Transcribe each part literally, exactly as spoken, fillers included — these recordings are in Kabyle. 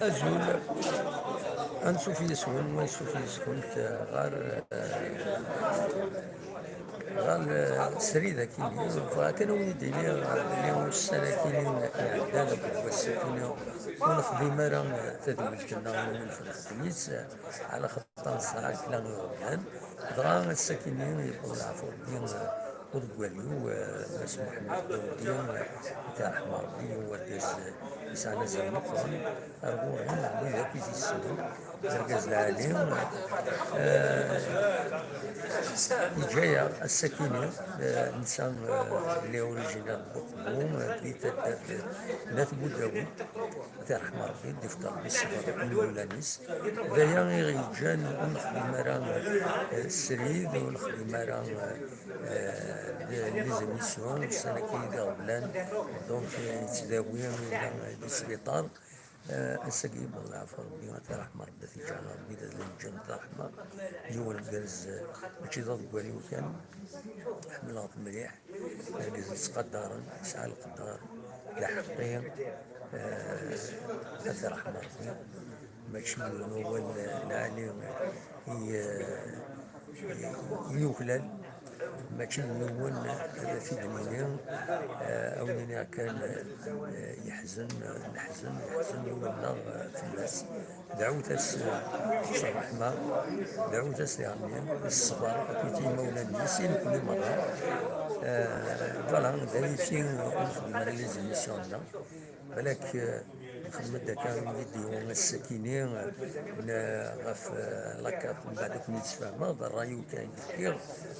Azul. Ansuf yis-wen, ansuf yis-went ɣer, eh, ɣer, eh, srid akini. Bɣiɣ kan ad wen-id-iniɣ belli ussan akini iɛeddan akked wass akini ur nexdim ara tadwilt-nneɣ i wen-nefk ddunit, ɛla xaṭer nesɛa kra iɣeblan. Dɣa ass-akini yewweḍ leɛfu Rebbi, eh, uḍeggal-iw, eh, Mass Muḥemmed Dawdi, eh, ad t-yerḥem Rebbi, u argaz, eh, yesɛan azal meqqren ar ɣur-i, d wid akk i t-yessnen, d argaz lɛali, eh, yeǧǧa-yaɣ ass-akini, eh, netta, eh, il est originaire de Buqbu, eh, di taddart n At Budawit, ad t-yerḥem Rebbi, ad d-yefk Rebbi ṣṣber i imawlan-is. D aya i ɣ-yeǧǧan ur nexdim ara, eh, srid, ur nexdim ara, eh, eh, les émissions, ussan-agi d iɣeblan, donc, eh, yettdawi, yella di sbiṭar. Eh, ass-agi yewweḍ leɛfu Rebbi, ad t-yerḥem Rebbi, ad t-yeǧɛel Rebbi d adla n lǧennet ṛṛeḥma. Yiwen n gerz, eh, mačči d aḍeggal-iw kan, ḥemmleɣ-t mliḥ. Argaz yettqadaren, yesɛa leqder, d aḥeqqi, eh, ad t-yerḥem Rebbi. Mačči d yiwen wawal lɛali i, eh, i yuklal, mačči d yiwen ad t-id-nini, eh, ad wen-iniɣ kan, eh, yeḥzen, neḥzen, yeḥzen yiwen-nneɣ, eh, fell-as. Dɛut-as s ṛṛeḥma, dɛut-as diɣenni s ṣṣber akked yimawlan-is, i nekni merra. Eh, voilà, d ayagi ur nexdim ara les émissions-nneɣ. Balak, eh, nxemmem-d akka i vidéo ass-akini, eh, n-, ɣef, eh, la carte, mbeɛd ad ken-id-sfehmeɣ, d ṛṛay-iw kan i d-fkiɣ,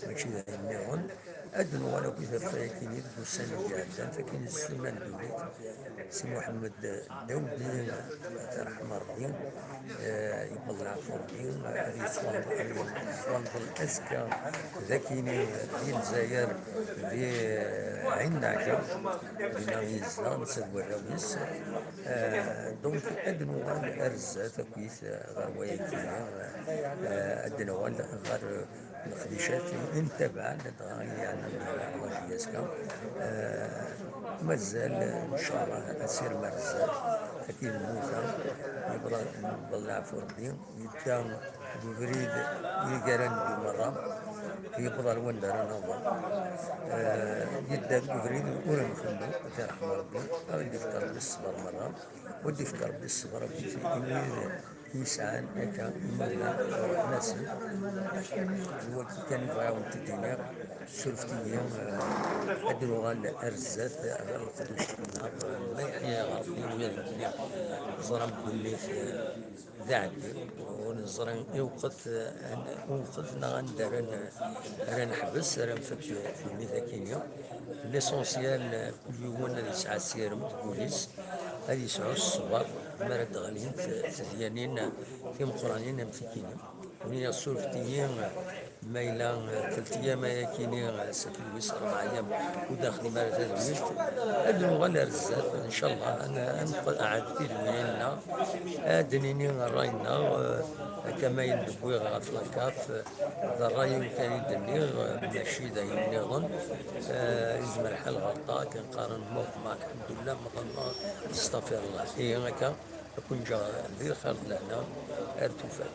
mačči d ayen nniḍen. Ad d-nuɣal akkit ɣef wayakini deg ussan i d-iɛeddan, akken ssuma n ddunit, Si Muḥemmed Dawdi, ad t-yerḥem Rebbi, eh, yewweḍ leɛfu Rebbi, ad yettwanḍel, ad yettwanḍel azekka d akini di Lezzayer, di, eh, Ɛin Naɛja, dinna i yezdeɣ, netta d warraw-is. Eh, donc, ad d-nuɣal ar zdat akkit, eh, ɣer wayakini, eh, ad d-nuɣal ɣer leqdicat i ntabaɛ, ladɣa i yeɛnan ṛṛaji azekka. Eh, mazal, ncallah, asirem ar zdat, akken lmuta, yebḍa, yebḍa leɛfu Rebbi, yedda deg ubrid i gar ad neddu merra, yebḍa ar wanda ara naweḍ. Eh, yedda deg ubrid ur nxellu, ad t-yerḥem Rebbi, ad d-yefk Rebbi ṣṣber merra, u ad d-yefk Rebbi ṣṣber akkit i wid yesɛan akka imawlan ruḥen-asen. D wagi kan i bɣiɣ ad wen-t-id-iniɣ. Surfet-iyi, eh, ad nuɣal ar zdat ɣer leqdic-nneɣ. Ma yeḥya Rebbi, wid nekni ẓran ddunit, eh, d aɛeddi, ur neẓri iwqet, eh, iwqet neɣ anda ara n-, ara neḥbes, ara nfak ddunit akini. L'essentiel, eh, kul yiwen ad yesɛu asirem deg wul-is, ad yesɛu ṣṣber, mi ara d-ɣlint tedyanin timeqqranin am tikini. Win i aɣ-surfet-iyi, ma yella, eh, telt yyam ayakini, eh, s akken wis ṛebɛa yyam, ur d-nexdim ara tadwilt, ad nuɣal ar zdat, ncallah, ad n-, ad nqeɛɛed tidwilin-nneɣ, ad d-nini ṛṛay-nneɣ, eh, akka ma ayen d-wwiɣ ɣef la carte, eh, d ṛṛay-iw kan i d-nniɣ, eh, mačči d ayen nniḍen. Eh, yezmer lḥal ɣelṭeɣ, akken qqaren, muqma, lḥemdullah, ma ḍelmeɣ, astaɣfirullah. Ihi akka, ad ken-ǧǧeɣ di lxir d lehna, ar tufat.